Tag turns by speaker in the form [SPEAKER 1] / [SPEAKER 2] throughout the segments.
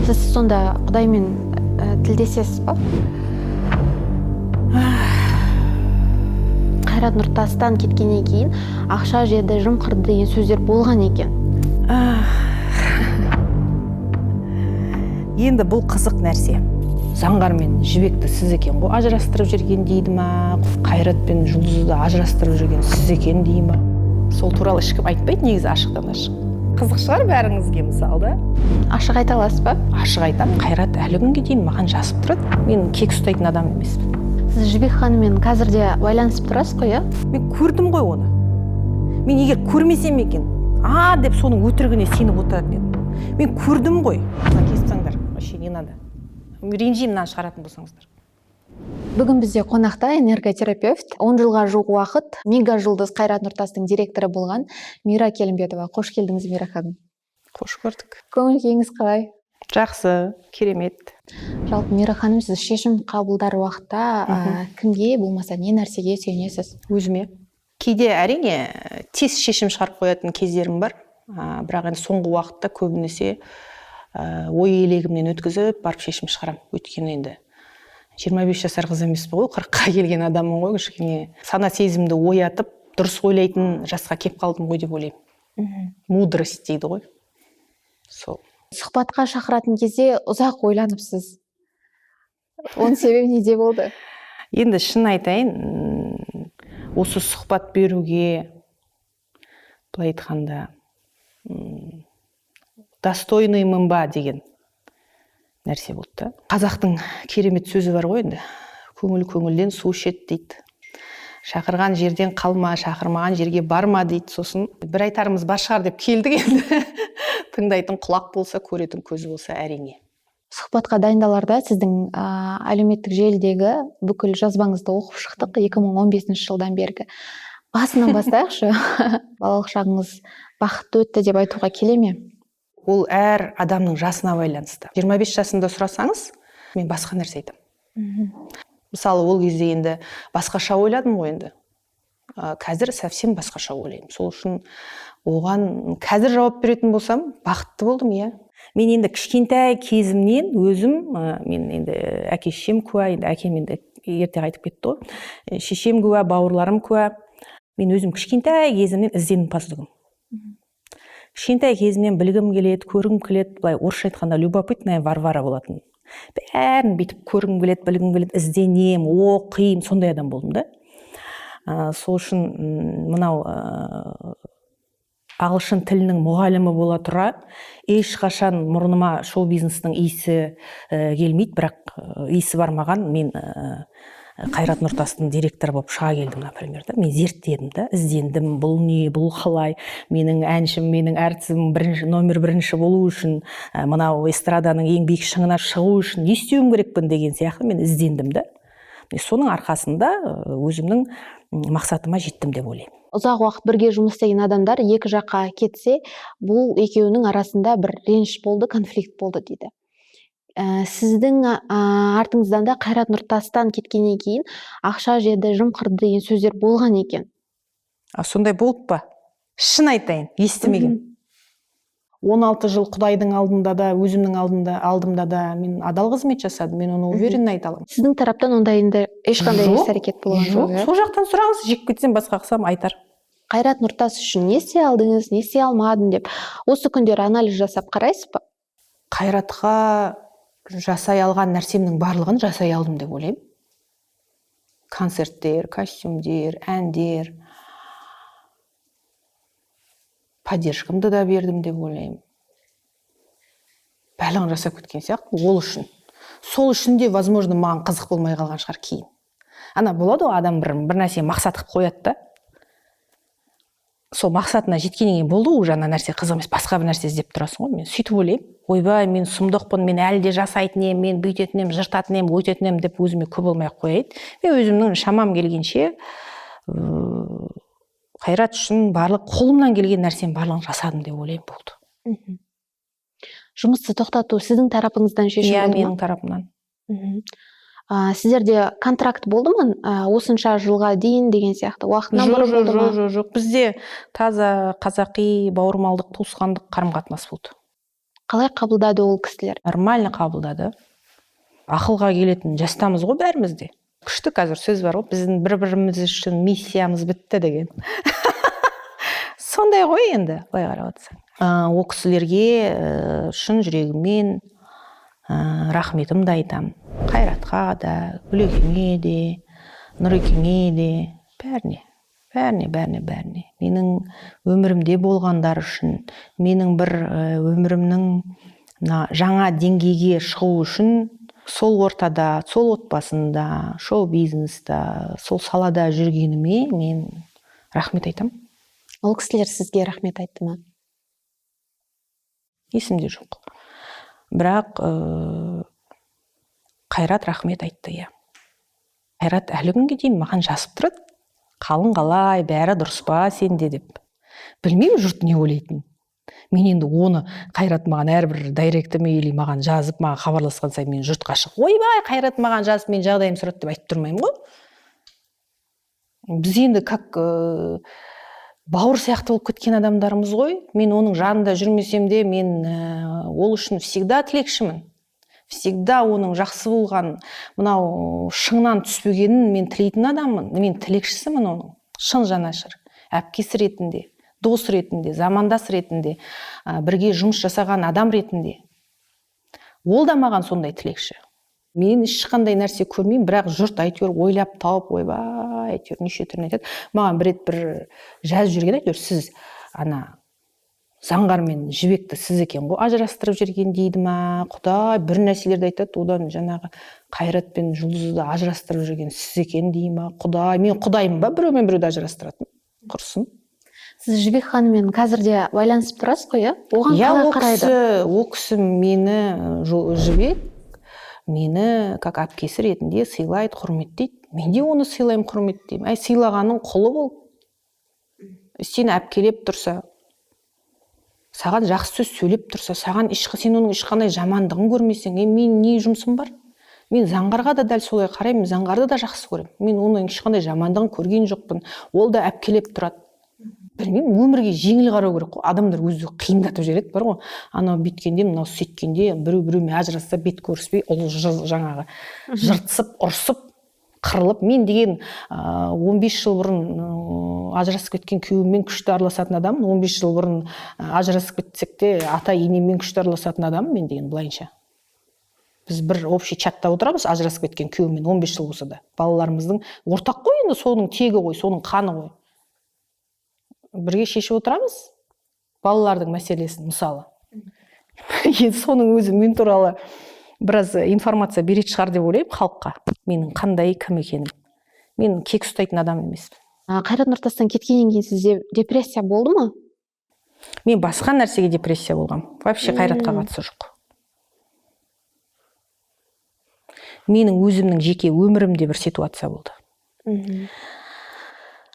[SPEAKER 1] Сіз сонда Құдаймен тілдесесіз ба? Қайрат Нұртастан кеткеннен кейін ақша жеді, жымқырды деген сөздер болған екен.
[SPEAKER 2] Енді бұл қызық нәрсе. Заңғар мен Жібекті сіз екен ғой ажырастырып жүрген дейді ма? Қайрат пен Жұлдызды ажырастырып жүрген сіз екен дей ма? Сол туралы ешкім айтпайды негізі ашықтан ашық. Қызық шығар бәріңізге мысалы да?
[SPEAKER 1] Ашық айта аласыз ба?
[SPEAKER 2] Ашық айтамын. Қайрат әлі күнге дейін маған жазып тұрады. Мен кек ұстайтын адам емеспін.
[SPEAKER 1] Сіз Жібек ханыммен қазір де байланысып тұрасыз ғой, иә?
[SPEAKER 2] Мен көрдім ғой оны. Мен егер көрмесем екен, а деп соның өтірігіне сеніп отыратын едім. Мен көрдім ғой. Кесіп тастаңдар, вообще не надо. Ренжимін мынаны шығаратын болсаңыздар.
[SPEAKER 1] Бүгін бізде қонақта энерготерапевт, 10 жылға жуық уақыт мега жұлдыз Қайрат Нұртастың директоры болған Мира Келімбетова. Қош келдіңіз, Мира ханым.
[SPEAKER 2] Қош көрдік.
[SPEAKER 1] Көңіл күйіңіз қалай?
[SPEAKER 2] Жақсы, керемет.
[SPEAKER 1] Жалпы, Мира ханым, сіз шешім қабылдар уақытта кімге болмаса не нәрсеге сүйенесіз?
[SPEAKER 2] Өзіме. Кейде әрине тез шешім шығарып қоятын кездерім бар. Бірақ енді соңғы уақытта көбінесе ой елегімнен өткізіп барып шешім шығарамын. Өйткені енді 25 жасар қыз емеспін ғой, 40-қа келген адаммын ғой, кішкене сана сезімді оятып, дұрыс ойлайтын жасқа кеп қалдым ғой деп ойлаймын. Мудрость дейді ғой. Сол.
[SPEAKER 1] Сұхбатқа шақыратын кезде ұзақ ойланыпсыз. Оның себебі неде болды?
[SPEAKER 2] Енді шын айтайын, осы сұхбат беруге, былай айтқанда, достойныймын ба деген нәрсе болды да. Қазақтың керемет сөзі бар ғой енді. Көңіл көңілден су ішеді дейді. Шақырған жерден қалма, шақырмаған жерге барма дейді. Сосын бір айтарымыз бар шығар деп келдік енді. Тыңдайтын құлақ болса, көретін көз болса әрине.
[SPEAKER 1] Сұхбатқа дайындаларда сіздің әлеуметтік желідегі бүкіл жазбаңызды оқып шықтық 2015 жылдан бергі. Басынан бастайықшы. Балалық шағыңыз бақытты өтті деп айтуға келе ме?
[SPEAKER 2] Ол әр адамның жасына байланысты. 25 жасында сұрасаңыз, мен басқа нәрсе айтамын. Мысалы, ол кезде енді басқаша ойладым ғой енді. Қазір совсем басқаша ойлаймын. Сол үшін оған қазір жауап беретін болсам, бақытты болдым, иә. Мен енді кішкентай кезімнен өзім, мен енді әке шешем куә, енді әкем енді ерте қайтып кетті ғой. Шешем куә, бауырларым куә. Мен өзім кішкентай кезімнен ізденімпаздығым. Кішкентай кезімнен білгім келеді, көргім келеді, былай орысша айтқанда любопытная Варвара болатын. Бәрін бүйтіп көргім келеді, білгім келеді, ізденем, оқимын, сондай адам болдым да. Сол үшін мынау ағылшын тілінің мұғалімі бола тұра, ешқашан мұрныма шоу-бизнестің иісі келмейді, бірақ иісі бармаған мен Қайрат Нұртастың директоры болып шыға келдім, например, да. Мен зерттедім да, іздендім, бұл не, бұл қалай, менің әншім, менің әртісім бірінші, номер бірінші болу үшін, мынау эстраданың ең биік шыңына шығу үшін не істеуім керекпін деген сияқты мен іздендім да. Мен соның арқасында өзімнің мақсатыма жеттім деп ойлаймын.
[SPEAKER 1] Ұзақ уақыт бірге жұмыс істеген адамдар екі жаққа кетсе, бұл екеуінің арасында бір реніш болды, конфликт болды дейді. Сіздің артыңыздан да Қайрат Нұртастан кеткеннен кейін ақша жеді, жымқырды деген сөздер болған екен.
[SPEAKER 2] А сондай болып па? Шын айтайын, естімеген. 16 жыл Құдайдың алдында да, өзімнің алдымда да мен адал қызмет жасадым. Мен оны уверенно айта аламын.
[SPEAKER 1] Сіздің тараптан ондай енді ешқандай іс әрекет болған жоқ, иә?
[SPEAKER 2] Сол жақтан сұраңыз, жеп кетсем басқа қылсам айтар.
[SPEAKER 1] Қайрат Нұртас үшін не істей алдыңыз, не істей алмадым деп осы күндері анализ жасап қарайсыз ба?
[SPEAKER 2] Қайратқа жасай алған нәрсемнің барлығын жасай алдым деп ойлаймын. Концерттер, костюмдер, әндер, поддержкамды да бердім деп ойлаймын. Барлығын жасап кеткен сияқты ол үшін. Сол үшін де, возможно, маған қызық болмай қалған шығар кейін. Ана болады ғой, адам бір нәрсе мақсат қылып қояды да. Сол мақсатына жеткеннен кейін болды ғой, уже ана нәрсе қызық емес, басқа бір нәрсе іздеп тұрасың ғой. Мен сөйтіп ойлаймын. Ойбай, мен сұмдықпын, мен әлі де жасайтын едім, мен бүйтетін едім, жыртатын едім, өйтетін едім деп өзіме көп болмай ақ қояйын. Мен өзімнің шамам келгенше, Қайрат үшін барлық қолымнан келген нәрсенің барлығын жасадым деп ойлаймын, болды.
[SPEAKER 1] Жұмысты тоқтату сіздің тарапыңыздан шешім
[SPEAKER 2] Иә,
[SPEAKER 1] болды ма?
[SPEAKER 2] менің тарапымнан.
[SPEAKER 1] Сіздерде контракт болды ма? Осынша жылға дейін деген сияқты уақытынан бұрын болды ма?
[SPEAKER 2] Жоқ, жоқ, жоқ. Бізде таза қазақи бауырмалдық, туысқандық қарым-қатынас болды.
[SPEAKER 1] Қалай қабылдады ол кісілер?
[SPEAKER 2] Нормально қабылдады. Ақылға келетін жастамыз ғой бәріміз де. Күшті қазір сөз бар ғой, біздің бір біріміз үшін миссиямыз бітті деген. Сондай ғой енді, былай қарап отырсаң. Ол кісілерге шын жүрегіммен рахметімді айтамын. Қайратқа да, Гүлекеңе де, Нұрекеңе де, бәріне, бәріне, бәріне, бәріне. Менің өмірімде болғандар үшін, менің бір өмірімнің мына жаңа деңгейге шығу үшін сол ортада, сол отбасында, шоу-бизнеста, сол салада жүргеніме мен рахмет айтамын.
[SPEAKER 1] Ол кісілер сізге рахмет айтты ма?
[SPEAKER 2] Есімде жоқ. Бірақ Қайрат рахмет айтты, иә. Қайрат әлі күнге дейін маған жазып тұрады. Қалың қалай, бәрі дұрыс па сенде деп. Білмеймін жұрт не ойлайтынын. Мен енді оны Қайрат маған әрбір директіме или маған жазып, маған хабарласқан сайын мен жұртқа шығып, ойбай, Қайрат маған жазып, мен жағдайымды сұрады деп айтып тұрмаймын ғой. Біз енді как бауыр сияқты болып кеткен адамдармыз ғой. Мен оның жанында жүрмесем де, мен ол үшін всегда тілекшімін. Всегда оның жақсы болған, мынау шыңнан түспегенін мен тілейтін адаммын. Мен тілекшісімін оның. Шын жанашыр. Әпкесі ретінде, дос ретінде, замандас ретінде, бірге жұмыс жасаған адам ретінде. Ол да маған сондай тілекші. Мен ешқандай нәрсе көрмеймін, бірақ жұрт әйтеуір ойлап тауып, ойбай, әйтеуір неше түрлі айтады. Маған бір рет бір жазып жіберген, әйтеуір сіз ана Заңғар мен Жібекті сіз екен ғой ажырастырып жіберген дейді ма, құдай бір нәрселерді айтады, одан жаңағы Қайрат пен Жұлдызды ажырастырып жүрген сіз екен дей ма, құдай, мен құдаймын ба біреумен біреуді ажырастыратын, құрсын.
[SPEAKER 1] Сіз Жібек ханыммен қазір де байланысып тұрасыз ғой, иә? Оған
[SPEAKER 2] иә,
[SPEAKER 1] қалай қарайды?
[SPEAKER 2] Ол кісі мені, Жібек мені как әпкесі ретінде сыйлайды, құрметтейді. Мен де оны сыйлаймын, құрметтеймін. Әй, сыйлағанның құлы бол. Сені әпкелеп тұрса, саған жақсы сөз сөйлеп тұрса, саған сен оның ешқандай жамандығын көрмесең, мен не жұмысым бар? Мен Заңғарға да дәл солай қараймын, Заңғарды да жақсы көремін. Мен оның ешқандай жамандығын көрген жоқпын. Ол да әпкелеп тұрады. Білмеймін, өмірге жеңіл қарау керек қой. Адамдар өзі қиындатып жібереді бар ғой. Анау бүйткенде, мынау сөйткенде, біреу біреумен ажырасса, бет көріспей, ұл жаңағы жыртысып, ұрсып, қырылып. Мен деген 15 жыл бұрын ажырасып кеткен күйеуіммен күшті араласатын адаммын. 15 жыл бұрын ажырасып кетсек те, ата енеммен күшті араласатын адаммын мен деген былайынша. Біз бір общий чатта отырамыз, ажырасып кеткен күйеуіммен 15 жыл болса да. Балаларымыздың ортақ қой енді, соның тегі ғой, соның қаны ғой. Бірге шешіп отырамыз балалардың мәселесін мысалы. Енді соның өзі мен туралы біраз информация беретін шығар деп ойлаймын халыққа. Менің қандай кім екенім. Мен кек ұстайтын адам емеспін.
[SPEAKER 1] Қайрат Нұртастан кеткеннен кейін сізде депрессия болды ма?
[SPEAKER 2] Мен басқа нәрсеге депрессия болғам. Вообще Қайратқа қатысы жоқ. Менің өзімнің жеке өмірімде бір ситуация болды.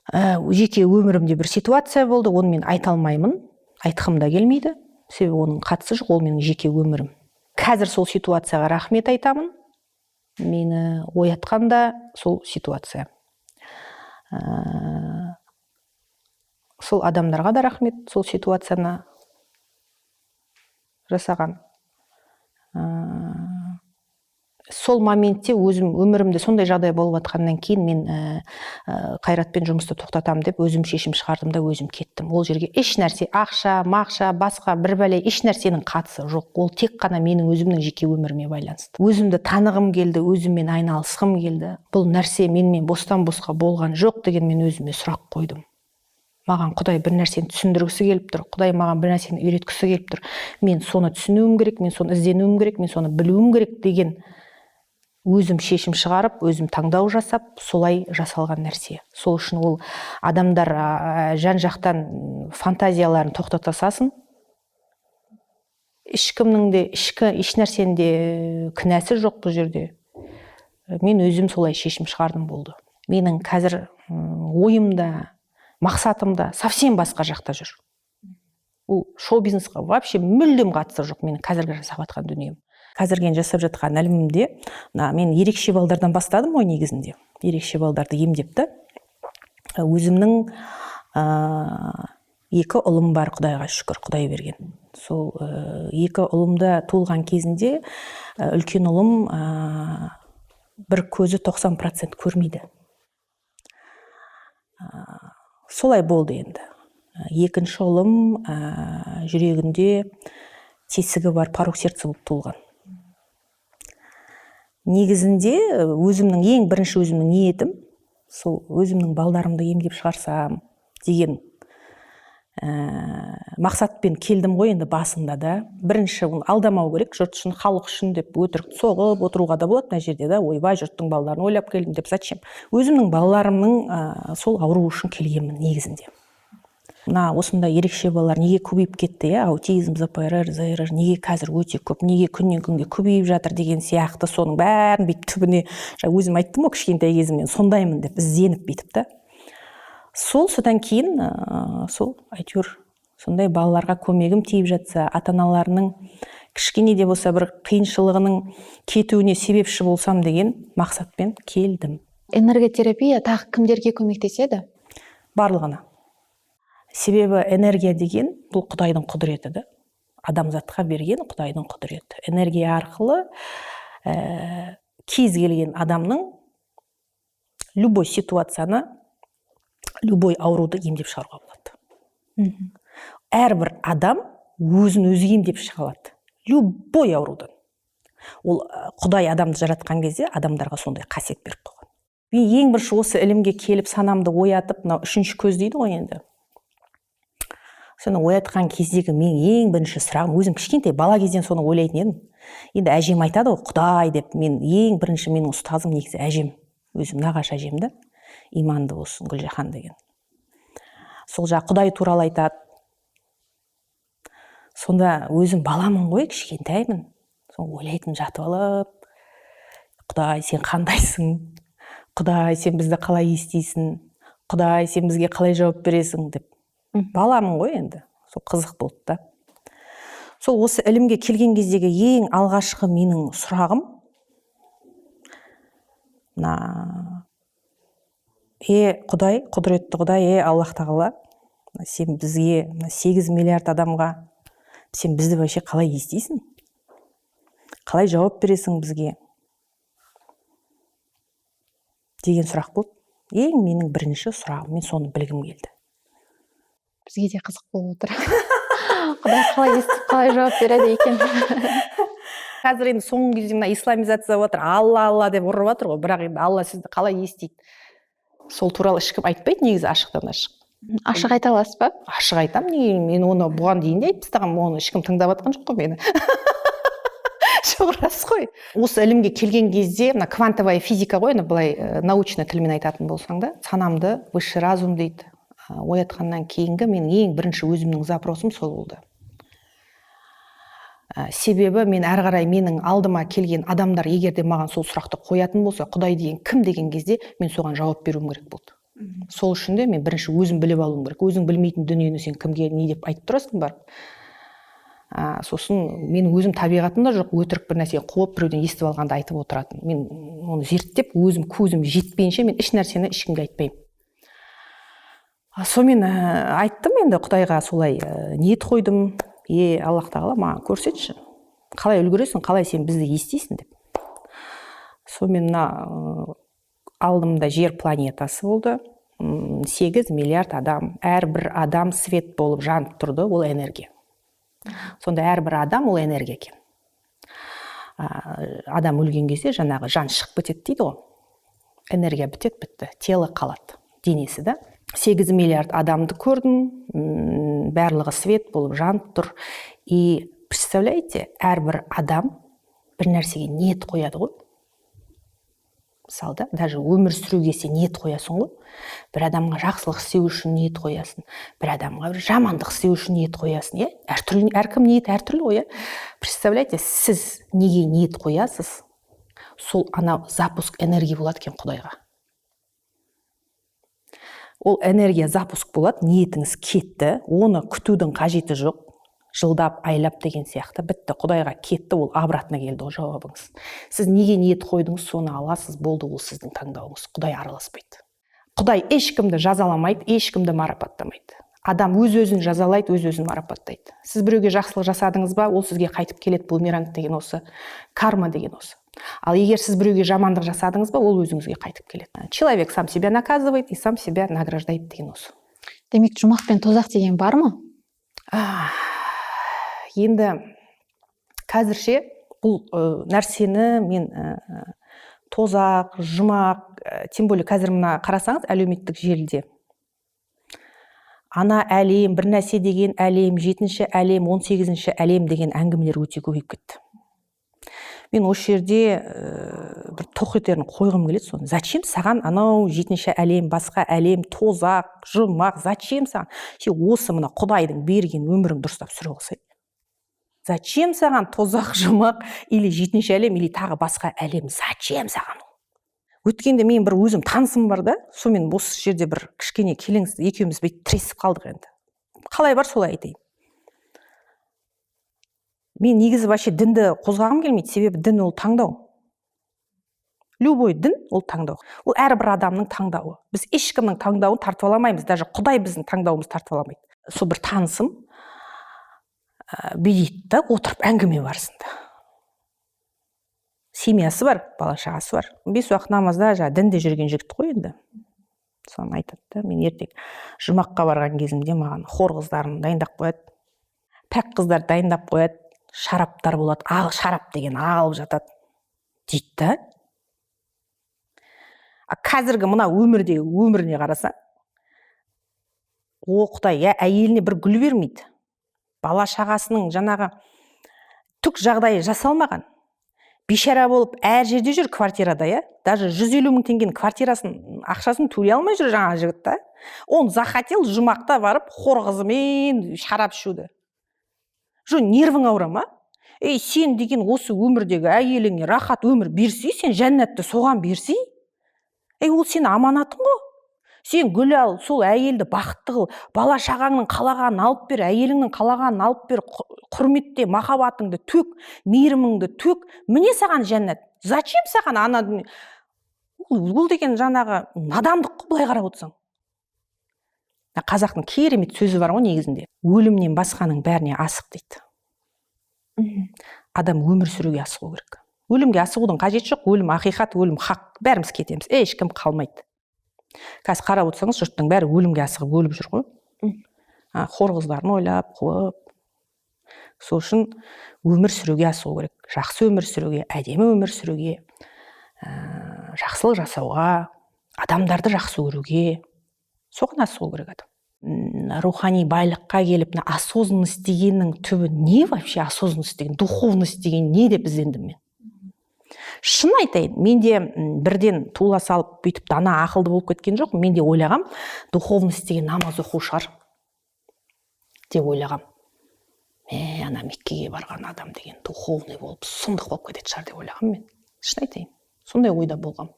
[SPEAKER 2] Жеке өмірімде бір ситуация болды, оны мен айта алмаймын, айтқым да келмейді, себебі оның қатысы жоқ, ол менің жеке өмірім. Қазір сол ситуацияға рахмет айтамын, мені оятқан да сол ситуация. Сол адамдарға да рахмет, сол ситуацияны жасаған. Сол моментте өзім өмірімде сондай жағдай болып жатқаннан кейін мен Қайратпен жұмысты тоқтатамын деп өзім шешім шығардым да өзім кеттім. Ол жерге еш нәрсе, ақша, мақша, басқа бір бәле еш нәрсенің қатысы жоқ. Ол тек қана менің өзімнің жеке өміріме байланысты. Өзімді танығым келді, өзіммен айналысқым келді. Бұл нәрсе менімен бостан-босқа болған жоқ деген мен өзіме сұрақ қойдым. Маған Құдай бір нәрсені түсіндіргісі келіп тұр, Құдай маған бір нәрсені үйреткісі келіп тұр. Мен соны түсінуім керек, мен соны ізденуім керек, мен соны білуім керек деген өзім шешім шығарып, өзім таңдау жасап, солай жасалған нәрсе. Сол үшін ол адамдар жан-жақтан фантазияларын тоқтата салсын. Ешкімнің де, еш нәрсенің де кінәсі жоқ бұл жерде. Мен өзім солай шешім шығардым болды. Менің қазір ойым да, мақсатым да совсем басқа жақта жүр. Ол шоу-бизнесқа вообще мүлдем қатысы жоқ менің қазіргі жасап жатқан дүнием. Қазіргі жасап жатқан ілімімде, мына мен ерекше балдардан бастадым ғой негізінде. Ерекше балдарды емдеп та, өзімнің Екі ұлым бар, Құдайға шүкір, Құдай берген. Сол екі ұлым да туылған кезінде үлкен ұлым бір көзі 90% көрмейді. Солай болды енді. Екінші ұлым жүрегінде тесігі бар, порок сердца болып туылған. Негізінде өзімнің ең бірінші өзімнің ниетім сол өзімнің балдарымды емдеп шығарсам деген мақсатпен келдім ғой енді басында да. Бірінші оны алдамау керек, жұрт үшін, халық үшін деп өтірік соғып отыруға да болады мына жерде да, ойбай, жұрттың балаларын ойлап келдім деп. Зачем? Өзімнің балаларымның сол ауруы үшін келгенмін негізінде. Мына осындай ерекше балалар неге көбейіп кетті, иә, аутизм, ЗПРР, ЗРР неге қазір өте көп, неге күннен күнге көбейіп жатыр деген сияқты, соның бәрін бүйтіп түбіне, жаңа өзім айттым ғой, кішкентай кезімнен сондаймын деп ізденіп бүйтіп та. Сол содан кейін сол әйтеуір сондай балаларға көмегім тиіп жатса, ата аналарының кішкене де болса бір қиыншылығының кетуіне себепші болсам деген мақсатпен келдім.
[SPEAKER 1] Энерготерапия тағы кімдерге көмектеседі?
[SPEAKER 2] Барлығына. Себебі энергия деген бұл Құдайдың құдіреті да, адамзатқа берген Құдайдың құдіреті. Энергия арқылы кез келген адамның любой ситуацияны, любой ауруды емдеп шығаруға болады. Әрбір адам өзін өзі емдеп шыға алады любой аурудан. Ол Құдай адамды жаратқан кезде адамдарға сондай қасиет беріп қойған. Мен ең бірінші осы ілімге келіп, санамды оятып, мынау үшінші көз дейді ғой енді, соны оятқан кездегі мен ең бірінші сұрағым, өзім кішкентай бала кезден соны ойлайтын едім енді. Әжем айтады ғой Құдай деп. Мен ең бірінші, менің ұстазым негізі әжем, өзім нағашы әжем да, иманды болсын, Гүлжахан деген. Сол жақ Құдай туралы айтады. Сонда өзім баламын ғой, кішкентаймын, соны ойлайтын жатып алып: Құдай, сен қандайсың? Құдай, сен бізді қалай естисің? Құдай, сен бізге қалай жауап бересің? деп. Баламын ғой енді, сол қызық болды да. Сол осы ілімге келген кездегі ең алғашқы менің сұрағым мына: е, Құдай, құдіретті Құдай, е, Аллах тағала, сен бізге, мына 8 миллиард адамға, сен бізді вообще қалай естисің, қалай жауап бересің бізге деген сұрақ болды ең менің бірінші сұрағым. Мен соны білгім келді.
[SPEAKER 1] Бізге де қызық болып отыр, Құдай қалай естіп, қалай жауап береді екен?
[SPEAKER 2] Қазір енді соңғы кезде мына исламизация болып жатыр, Алла, Алла деп ұрып жатыр ғой. Бірақ енді Алла сізді қалай естиді, сол туралы ешкім айтпайды негізі ашықтан ашық.
[SPEAKER 1] Ашық айта аласыз ба?
[SPEAKER 2] Ашық айтамын. Неге? Мен оны бұған дейін де айтып тастағанмын, оны ешкім тыңдап жатқан жоқ қой мені. Жоқ, рас қой. Осы ілімге келген кезде мына квантовая физика ғой енді, былай научный тілмен айтатын болсаң да, санамды, высший разум дейді, оятқаннан кейінгі менің ең бірінші өзімнің запросым сол болды. Себебі мен әрі қарай менің алдыма келген адамдар егер де маған сол сұрақты қоятын болса, Құдай деген кім деген кезде, мен соған жауап беруім керек болды. Сол үшін де мен бірінші өзім біліп алуым керек. Өзің білмейтін дүниені сен кімге не деп айтып тұрасың барып? Сосын менің өзім табиғатымда жоқ өтірік бір нәрсені қуып, біреуден естіп алғанды айтып отыратын. Мен оны зерттеп, өзім көзім жетпейінше мен еш нәрсені ешкімге айтпаймын. Сонымен айттым енді Құдайға, солай ниет қойдым: е, Аллах тағала, маған көрсетші, қалай үлгересің, қалай сен бізді естисің деп. Сонымен мына алдымда Жер планетасы болды. 8 миллиард адам, әрбір адам свет болып жанып тұрды, ол энергия. Сонда әрбір адам ол энергия екен. Адам өлген кезде жаңағы жан шығып кетеді дейді ғой, энергия бітеді, бітті, тело қалады, денесі да. 8 миллиард адамды көрдім, барлығы свет болып жанып тұр. И представляете, әрбір адам бір нәрсеге ниет қояды ғой. Мысалы да, даже өмір сүруге сен ниет қоясың ғой. Бір адамға жақсылық істеу үшін ниет қоясың, бір адамға бір жамандық істеу үшін ниет қоясың, иә, әртүрлі, әркім ниеті әртүрлі ғой, иә. Представляете, сіз неге ниет қоясыз, сол анау запуск энергия болады екен Құдайға. Ол энергия запуск болады, ниетіңіз кетті, оны күтудің қажеті жоқ жылдап, айлап деген сияқты. Бітті, Құдайға кетті, ол обратно келді ғой жауабыңыз. Сіз неге ниет қойдыңыз, соны аласыз, болды, ол сіздің таңдауыңыз. Құдай араласпайды, Құдай ешкімді жазаламайды, ешкімді марапаттамайды. Адам өз өзін жазалайды, өз өзін марапаттайды. Сіз біреуге жақсылық жасадыңыз ба, ол сізге қайтып келеді, бумеранг деген осы, карма деген осы. Ал егер сіз біреуге жамандық жасадыңыз ба, ол өзіңізге қайтып келеді. Человек сам себя наказывает и сам себя награждает деген осы.
[SPEAKER 1] Демек, жұмақ пен тозақ деген бар ма?
[SPEAKER 2] Енді қазірше бұл нәрсені мен тозақ, жұмақ, тем более қазір мына қарасаңыз, әлеуметтік желіде ана әлем, бір нәрсе деген әлем, жетінші әлем, 18-ші әлем деген әңгімелер өте көбейіп кетті. Мен осы жерде бір тоқетерін қойғым келеді соны. Зачем саған анау жетінші әлем, басқа әлем, тозақ, жұмақ, зачем саған? Сен осы мына Құдайдың берген өмірің дұрыстап сүре алсай. Зачем саған тозақ, жұмақ или жетінші әлем, или тағы басқа әлем? Зачем саған ол? Өткенде мен бір өзім танысым бар да, сонымен осы жерде бір кішкене келеңсіз екеуміз бүйтіп тіресіп қалдық енді. Қалай бар, солай айтайын. Мен негізі вообще дінді қозғағым келмейді, себебі дін ол таңдау. Любой дін ол таңдау. Ол әрбір адамның таңдауы. Біз ешкімнің таңдауын тартып ала алмаймыз, даже Құдай біздің таңдауымызды тартып ала алмайды. Сол бір танысым бүйтеді да, отырып әңгіме барысында. Семьясы бар, бала шағасы бар. Бес уақыт намазда, жаңағы дінде жүрген жігіт қой енді. Соны айтады да, мен ертең жұмаққа барған кезімде маған хор қыздарын дайындап қояды, пәк қыздар дайындап қояды, шараптар болады, ал шарап деген ағылып жатады дейді да. А қазіргі мына өмірдегі өміріне қарасаң, о Құдай, я әйеліне бір гүл бермейді, бала шағасының жаңағы түк жағдайы жасалмаған, бейшара болып әр жерде жүр квартирада, иә, даже 150 000 теңгенің квартирасын ақшасын төлей алмай жүр жаңағы жігіт та. Он захотел жұмақта барып хор қызымен шарап ішуді. Жо, нервің ауыра ма? Ей, сен деген осы өмірдегі әйеліңе рахат өмір берсей, сен жәннатты соған берсей. Ей, ол сенің аманатың ғой. Сен гүл ал, сол әйелді бақытты қыл, бала шағаңның қалағанын алып бер, әйеліңнің қалағанын алып бер, құрметте, махаббатыңды төк, мейіріміңді төк. Міне саған жәннат. Зачем саған ана дүние? Ол деген жаңағы надандық қой, былай қарап отырсаң. Қазақтың керемет сөзі бар ғой негізінде. Өлімнен басқаның бәріне асық дейді. Адам өмір сүруге асығу керек. Өлімге асығудың қажеті жоқ. Өлім ақиқат, өлім хақ. Бәріміз кетеміз. Ешкім қалмайды. Қазір қарап отырсаңыз, жұрттың бәрі өлімге асығып өліп жүр ғой. Хор қыздарын ойлап, қуып. Сол үшін өмір сүруге асығу керек. Жақсы өмір сүруге, әдемі өмір сүруге, жақсылық жасауға, адамдарды жақсы көруге, соған асығу керек адам. Рухани байлыққа келіп, мына осознанность дегеннің түбі не вообще, осознанность деген, духовность деген не деп іздендім мен. Шын айтайын, мен де бірден туыла салып бүйтіп дана ақылды болып кеткен жоқпын. Мен де ойлағам, духовность деген намаз оқу шығар деп ойлағам. Мә, ана Меккеге барған адам деген духовный болып, сұмдық болып кететін шығар деп ойлағам мен. Шын айтайын, сондай ойда болғам.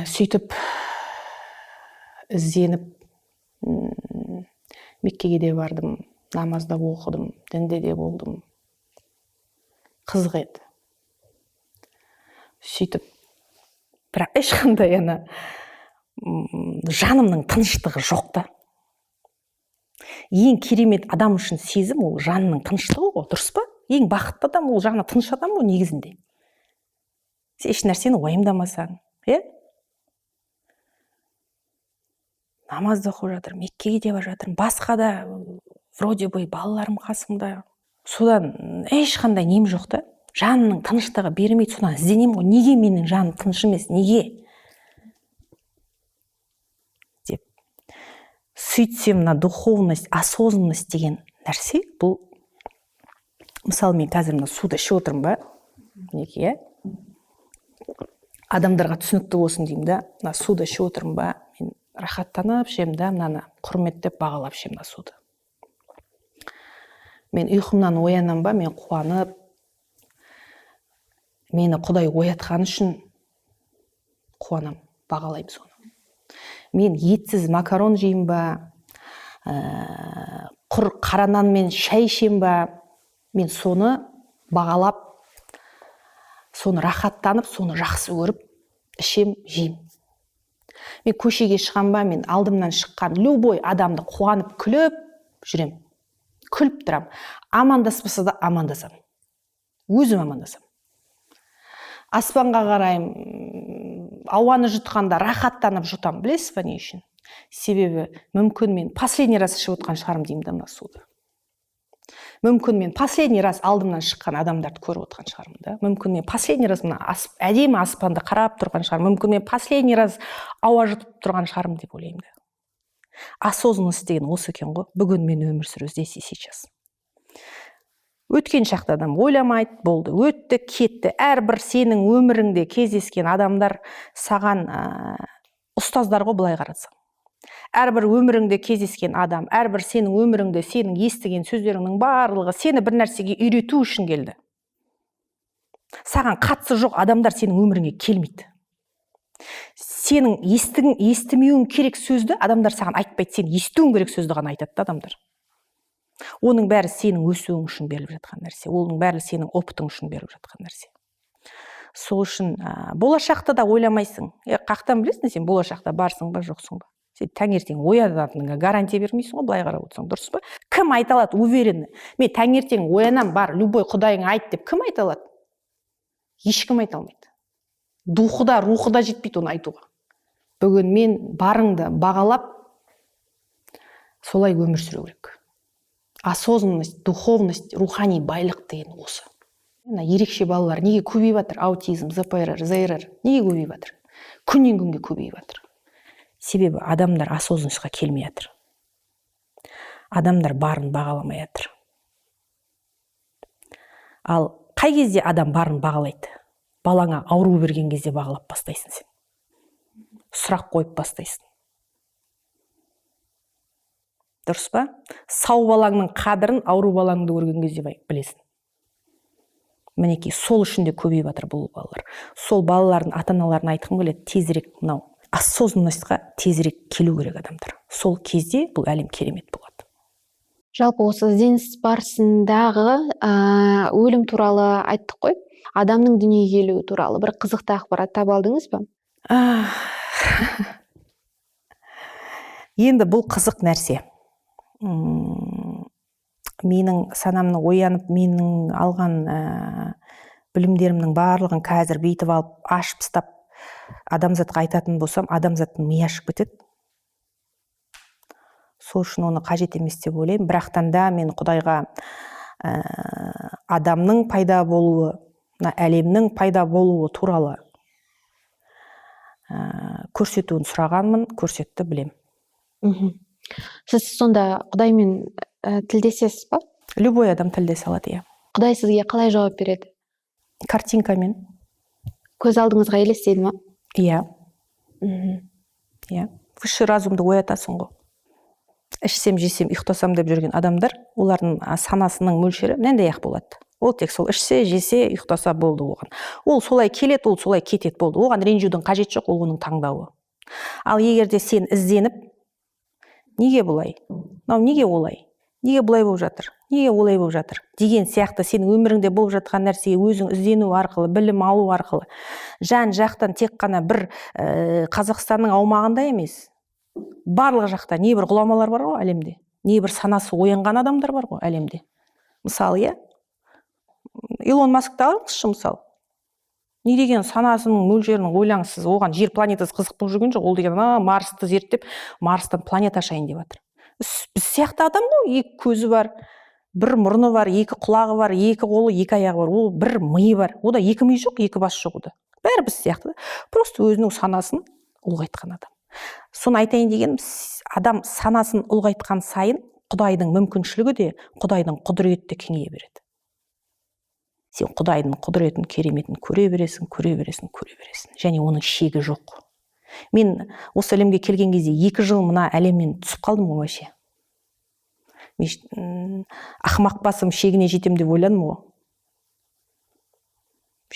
[SPEAKER 2] Сөйтіп ізденіп, Меккеге де бардым, намаз да оқыдым, дінде де болдым. Қызық еді. Сөйтіп, бірақ ешқандай ана жанымның тыныштығы жоқ та. Ең керемет адам үшін сезім ол жанның тыныштығы ғой, дұрыс па? Ең бақытты адам ол жаны тыныш адам ғой негізінде. Сен еш нәрсені уайымдамасаң, иә? Намаз да оқып жатырмын, Меккеге де барып жатырмын, басқа да вроде бы балаларым қасымда. Содан ешқандай нем жоқ та. Жанның тыныштығы бермейді, содан ізденемін ғой, неге менің жаным тыныш емес, неге? Деп. Сөйтсем, мына духовность, осознанность деген нәрсе бұл, мысалы, мен қазір мына суды ішіп отырмын ба, мінекей, иә? Адамдарға түсінікті болсын деймін да, мына суды ішіп отырмын ба, мен рахаттанып ішемін да, мынаны құрметтеп, бағалап ішемін мына суды. Мен ұйқымнан оянамын ба, мен қуанып, мені Құдай оятқаны үшін қуанамын, бағалаймын соны. Мен етсіз макарон жеймін ба, құр қара нанмен шай ішемін ба, мен соны бағалап, соны рахаттанып, соны жақсы көріп ішем, жеймін. Мен көшеге шығам ба, мен алдымнан шыққан любой адамды қуанып күліп жүрем, күліп тұрамын. Амандаспаса да амандасамын, өзім амандасамын. Аспанға қараймын, ауаны жұтқанда рахаттанып жұтамын. Білесіз ба не үшін? Себебі мүмкін мен последний раз ішіп отқан шығармын деймін да мына суды. Мүмкін мен последний раз алдымнан шыққан адамдарды көріп отқан шығармын да. Мүмкін мен последний раз мына әдемі аспанды қарап тұрған шығармын. Мүмкін мен последний раз ауа жұтып тұрған шығармын деп ойлаймын да. Осознанность деген осы екен ғой. Бүгін мен өмір сүру, здесь и сейчас. Өткен шақта адам ойламайды, болды, өтті, кетті. Әрбір сенің өміріңде кездескен адамдар саған ұстаздар ғой, былай қарасаң. Әрбір өміріңде кездескен адам, әрбір сенің өміріңде сенің естіген сөздеріңнің барлығы сені бір нәрсеге үйрету үшін келді. Саған қатысы жоқ адамдар сенің өміріңе келмейді. Сенің естімеуің керек сөзді адамдар саған айтпайды, сен естуің керек сөзді ғана айтады да адамдар. Оның бәрі сенің өсуің үшін беріліп жатқан нәрсе, оның бәрі сенің опытың үшін беріліп жатқан нәрсе. Сол үшін болашақты да ойламайсың. Қаяқтан білесің сен болашақта барсың ба, жоқсың ба? Сен таңертең оянатыныңа гарантия бермейсің ғой, былай қарап отырсаң, дұрыс па? Кім айта алады уверенно: мен таңертең оянам, бар, любой құдайыңа айт деп кім айта алады? Ешкім айта алмайды. Духы да, рухы да жетпейді оны айтуға. Бүгін мен барыңды бағалап, солай өмір сүру керек. Осознанность, духовность, рухани байлық деген осы. Мына ерекше балалар неге көбейіп жатыр? Аутизм, ЗПРР, ЗРР неге көбейіп жатыр? Күннен күнге көбейіп жатыр. Себебі адамдар осознанность қа келмей жатыр. Адамдар барын бағаламай жатыр. Ал қай кезде адам барын бағалайды? Балаңа ауру берген кезде бағалап бастайсың сен. Сұрақ қойып бастайсың. Дұрыс па? Сау балаңның қадірін ауру балаңды көрген кезде білесің. Мінекей, сол үшін де көбейіп жатыр бұл балалар. Сол балалардың ата аналарына айтқым келеді: тезірек мынау осознанность қа тезірек келу керек адамдар. Сол кезде бұл әлем керемет болады.
[SPEAKER 1] Жалпы осы ізденіс барысындағы өлім туралы айттық қой. Адамның дүниеге келуі туралы бір қызықты ақпарат таба алдыңыз ба?
[SPEAKER 2] Енді бұл қызық нәрсе. Менің санамның оянып, менің алған білімдерімнің барлығын қазір бүйтіп алып ашып тастап адамзатқа айтатын болсам, адамзаттың миы ашып кетеді. Сол үшін оны қажет емес деп ойлаймын. Бірақтан да мен Құдайға адамның пайда болуы, мына әлемнің пайда болуы туралы көрсетуін сұрағанмын, көрсетті, білем.
[SPEAKER 1] Сіз сонда Құдаймен тілдесесіз ба?
[SPEAKER 2] Любой адам тілдесе алады, иә.
[SPEAKER 1] Құдай сізге қалай жауап береді?
[SPEAKER 2] Картинкамен.
[SPEAKER 1] Көз алдыңызға елестейді ма?
[SPEAKER 2] Иә. Иә. Высший разум ды оятасың ғой. Ішсем, жесем, ұйықтасам деп жүрген адамдар, олардың санасының мөлшері мынандай ақ болады. Ол тек сол ішсе, жесе, ұйықтаса болды оған. Ол солай келеді, ол солай кетеді, болды. Оған ренжудің қажеті жоқ, ол оның таңдауы. Ал егер де сен ізденіп, неге бұлай, мынау неге олай, неге бұлай болып жатыр, неге олай болып жатыр деген сияқты сенің өміріңде болып жатқан нәрсеге өзің іздену арқылы, білім алу арқылы, жан жақтан, тек қана бір Қазақстанның аумағында емес, барлық жақта небір ғұламалар бар ғой әлемде, небір санасы оянған адамдар бар ғой әлемде. Мысалы, иә, Илон Маскты алыңызшы мысалы. Не деген санасының мөлшерін ойлаңыз сіз. Оған жер планетасы қызық болып жүрген жоқ. Ол деген ана Марсты зерттеп, Марстан планета ашайын деп жатыр. Біз сияқты адам ғой, екі көзі бар, бір мұрны бар, екі құлағы бар, екі қолы, екі аяғы бар, ол бір миы бар. Ода екі ми жоқ, екі бас жоқ ода. Бәрі біз сияқты. Просто өзінің санасын ұлғайтқан адам. Соны айтайын дегенім, адам санасын ұлғайтқан сайын Құдайдың мүмкіншілігі де, Құдайдың құдіреті де кеңейе береді. Сен Құдайдың құдіретін, кереметін көре бересің, көре бересің, көре бересің. Және оның шегі жоқ. Мен осы әлемге келген кезде 2 жыл мына әлемнен түсіп қалдым ғой вообще. Мен ақымақ басым шегіне жетем деп ойладым ғой.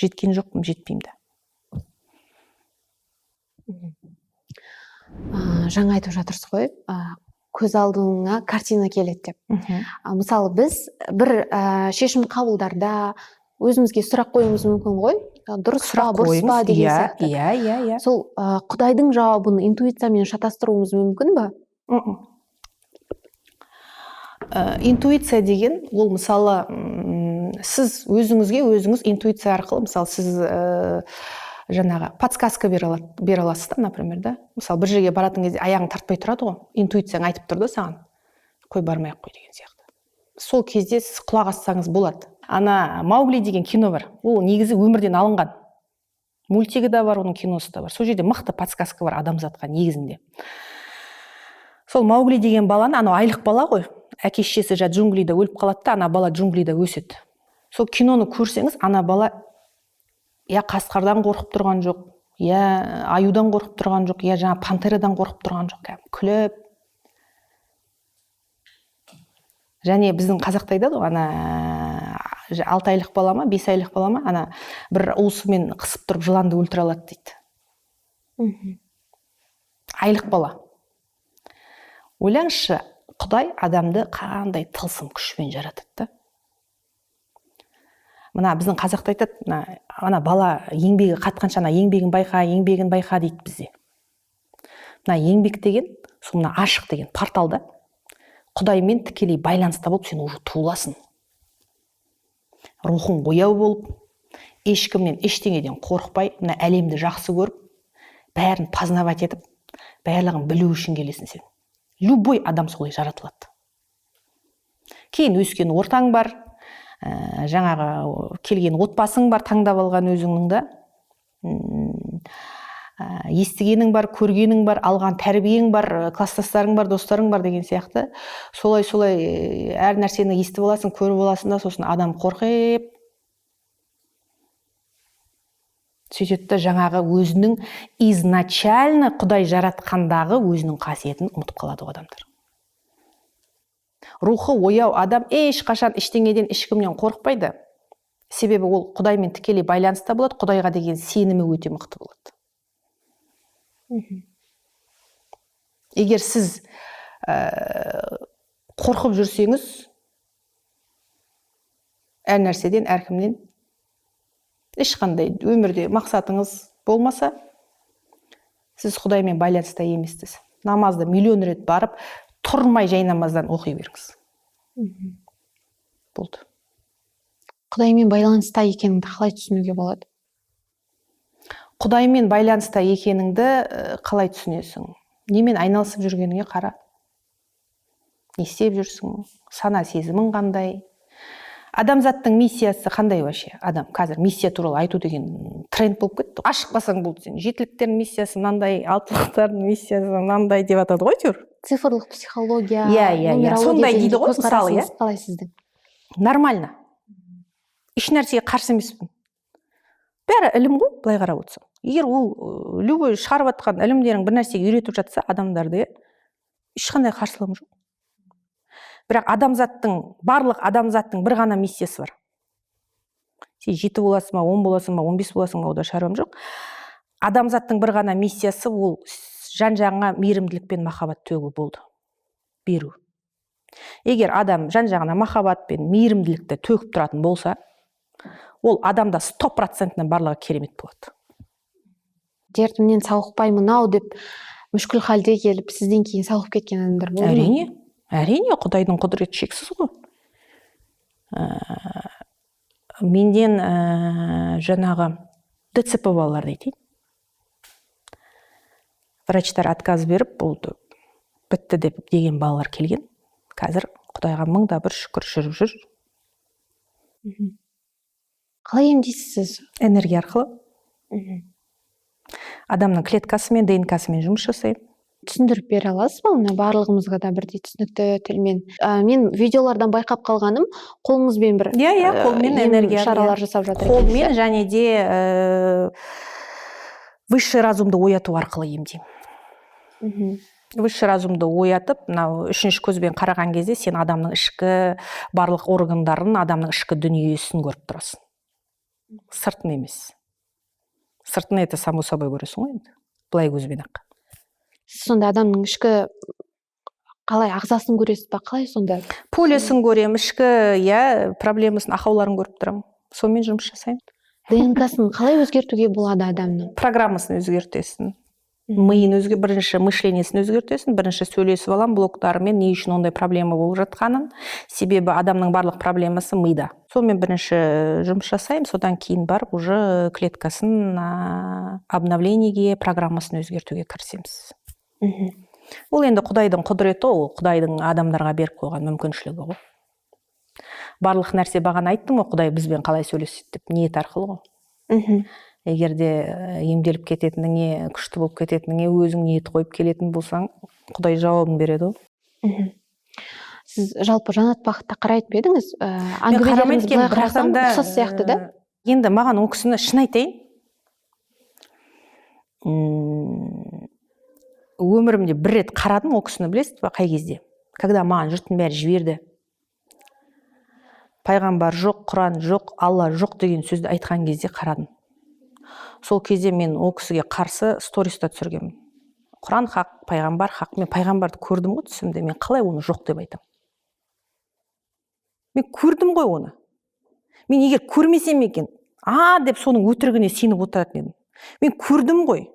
[SPEAKER 2] Жеткен жоқпын, жетпеймін де.
[SPEAKER 1] Жаңа айтып жатырсыз ғой, көз алдыңа картина келеді деп. Мысалы, біз бір шешім қабылдарда өзімізге сұрақ қоюымыз мүмкін ғой. Дұрыс па, бұрыс па деген сияқты.
[SPEAKER 2] Иә, иә, иә.
[SPEAKER 1] Сол Құдайдың жауабын интуициямен шатастыруымыз мүмкін ба?
[SPEAKER 2] Интуиция деген ол, мысалы, сіз өзіңізге өзіңіз интуиция арқылы, мысалы, сіз жаңағы подсказка бере аласыз да, например, да. Мысалы, бір жерге баратын кезде аяғың тартпай тұрады ғой, интуицияң айтып тұр да саған, қой, бармай ақ қой деген сияқты. Сол кезде сіз құлақ ассаңыз болады. Ана «Маугли» деген кино бар, ол негізі өмірден алынған. Мультигі да бар, оның киносы да бар. Сол жерде мықты подсказка бар адамзатқа негізінде. Сол Маугли деген баланы, анау айлық бала ғой, әке шешесі жаңа джунглида өліп қалады да, ана бала джунглида өседі. Сол киноны көрсеңіз, ана бала я қасқырдан қорқып тұрған жоқ, я аюдан қорқып тұрған жоқ, я жаңа пантерадан қорқып тұрған жоқ, кәдімгі күліп. Және біздің қазақта айтады ғой, ана 6 айлық бала ма, 5 айлық бала ма, ана бір уысымен қысып тұрып жыланды өлтіре алады дейді. Айлық бала. Ойлаңызшы, Құдай адамды қандай тылсым күшпен жаратады да. Мына біздің қазақта айтады, мына ана бала еңбегі қатқанша, ана еңбегін байқа, еңбегін байқа дейді бізде. Мына еңбек деген, сол мына ашық деген порталда Құдаймен тікелей байланыста болып, сен уже туыласың. Рухың ояу болып, ешкімнен ештеңеден қорықпай, мына әлемді жақсы көріп, бәрін познавать етіп, барлығын білу үшін келесің сен. Любой адам солай жаратылады. Кейін өскен ортаң бар, жаңағы келген отбасың бар, таңдап алған өзіңнің да. Естігенің бар, көргенің бар, алған тәрбиең бар, класстастарың бар, достарың бар деген сияқты. Солай-солай әр нәрсені естіп аласың, көріп аласың да, сосын адам қорқып сөйтеді да, жаңағы өзінің изначально Құдай жаратқандағы өзінің қасиетін ұмытып қалады ғой адамдар. Рухы ояу адам ешқашан ештеңеден, ешкімнен қорықпайды. Себебі ол Құдаймен тікелей байланыста болады, Құдайға деген сенімі өте мықты болады. Егер сіз қорқып жүрсеңіз, әр нәрседен, әркімнен, ешқандай өмірде мақсатыңыз болмаса, сіз Құдаймен байланыста емессіз. Намазды миллион рет барып, тұрмай жай намаздан оқи беріңіз. Болды.
[SPEAKER 1] Құдаймен байланыста екеніңді қалай түсінуге болады?
[SPEAKER 2] Құдаймен байланыста екеніңді қалай түсінесің? Немен айналысып жүргеніңе қара. Не істеп жүрсің? Сана сезімің қандай? Адамзаттың миссиясы қандай вообще? Адам қазір миссия туралы айту деген тренд болып кетті. Ашықпасаң болды сен. Жетіліктердің миссиясы мынандай, алтылықтардың миссиясы мынандай деп атады ғой әйтеуір.
[SPEAKER 1] Цифрлық психология,
[SPEAKER 2] Иә, иә, иә.
[SPEAKER 1] нумерология
[SPEAKER 2] Сондай
[SPEAKER 1] дегенге
[SPEAKER 2] дейді ғой, мысалы, иә?
[SPEAKER 1] көзқарасыңыз қалай сіздің?
[SPEAKER 2] Нормально. Еш нәрсеге қарсы емеспін. Бәрі ілім ғой, былай қарап отырсаң. Егер ол любой шығарып жатқан ілімдерің бір нәрсеге үйретіп жатса адамдарды, иә, ешқандай қарсылығым жоқ. Бірақ барлық адамзаттың бір ғана миссиясы бар. Сен 7 боласың ба, 10 боласың ба, 15 боласың ба, онда шаруам жоқ. Адамзаттың бір ғана миссиясы ол жан-жағыңа мейірімділік пен махаббат төгу болды. Беру. Егер адам жан-жағына махаббат пен мейірімділікті төгіп тұратын болса, ол адамда стопроцентно барлығы керемет болады.
[SPEAKER 1] Дертімнен сауықпаймын ау деп мүшкіл халде келіп, сізден кейін сауығып кеткен адамдар болды ма?
[SPEAKER 2] Әрине, әрине, Құдайдың құдіреті шексіз ғой. Менден жаңағы ДЦП балаларды айтайын. Врачтар отказ беріп, болды, бітті деп деген балалар келген. Қазір Құдайға мың да бір шүкір жүріп жүр.
[SPEAKER 1] Қалай емдейсіз сіз?
[SPEAKER 2] Энергия арқылы. Адамның клеткасымен, Д Н К-сымен жұмыс жасаймын.
[SPEAKER 1] Түсіндіріп бере аласыз ба? Мына барлығымызға да бірдей түсінікті тілмен. Мен видеолардан байқап қалғаным, қолыңызбен бір,
[SPEAKER 2] Иә, иә, қолмен
[SPEAKER 1] ем
[SPEAKER 2] энергия,
[SPEAKER 1] шаралар
[SPEAKER 2] иә.
[SPEAKER 1] жасап жатыр
[SPEAKER 2] Қолмен
[SPEAKER 1] екенсіз.
[SPEAKER 2] және де высший разумды ояту арқылы емдеймін. Высший разумды оятып, мынау үшінші көзбен қараған кезде сен адамның ішкі барлық органдарын, адамның ішкі дүниесін көріп тұрасың. Сыртын емес. Сыртын это само собой көресің ғой енді. Былай көзбен ақ.
[SPEAKER 1] Сіз сонда адамның ішкі қалай ағзасын көресіз ба? Қалай сонда?
[SPEAKER 2] Полесін көремін, ішкі, иә, проблемасын, ақауларын көріп тұрамын. Сонымен жұмыс жасаймын.
[SPEAKER 1] ДНК-сын қалай өзгертуге болады адамның?
[SPEAKER 2] Программасын өзгертесің. Миын өзге, бірінші мышление сін өзгертесің, бірінші сөйлесіп аламын блоктарымен, не үшін ондай проблема болып жатқанын. Себебі адамның барлық проблемасы мида. Сонымен бірінші жұмыс жасаймын, содан кейін барып уже клеткасын обновление ге, программасын өзгертуге кірісеміз. Ол енді Құдайдың құдіреті, ол Құдайдың адамдарға беріп қойған мүмкіншілігі ғой. Барлық нәрсе, бағана айттым ғой, Құдай бізбен қалай сөйлеседі деп, ниет арқылы ғой. Егер де емделіп кететініңе, күшті болып кететініңе өзің ниет қойып келетін болсаң, Құдай жауабын береді ғой.
[SPEAKER 1] Сіз жалпы Жанат Бақытты қарайтын ба едіңіз?
[SPEAKER 2] Мен қарамайды
[SPEAKER 1] Әңгімелеріңіз
[SPEAKER 2] екенмін,
[SPEAKER 1] былай қарасам,
[SPEAKER 2] бірақтан да,
[SPEAKER 1] ұқсас сияқты да?
[SPEAKER 2] Енді маған ол кісіні, шын айтайын, өмірімде бір рет қарадым ол кісіні, білесіз ба, қай кезде? Когда маған жұрттың бәрі жіберді. Пайғамбар жоқ, Құран жоқ, Алла жоқ деген сөзді айтқан кезде қарадым. Сол кезде мен ол кісіге қарсы сториста түсіргенмін. Құран хақ, пайғамбар хақ. Мен пайғамбарды көрдім ғой түсімде, мен қалай оны жоқ деп айтамын? Мен көрдім ғой оны. Мен егер көрмесем екен, а деп соның өтірігіне сеніп отыратын едім. Мен көрдім ғой.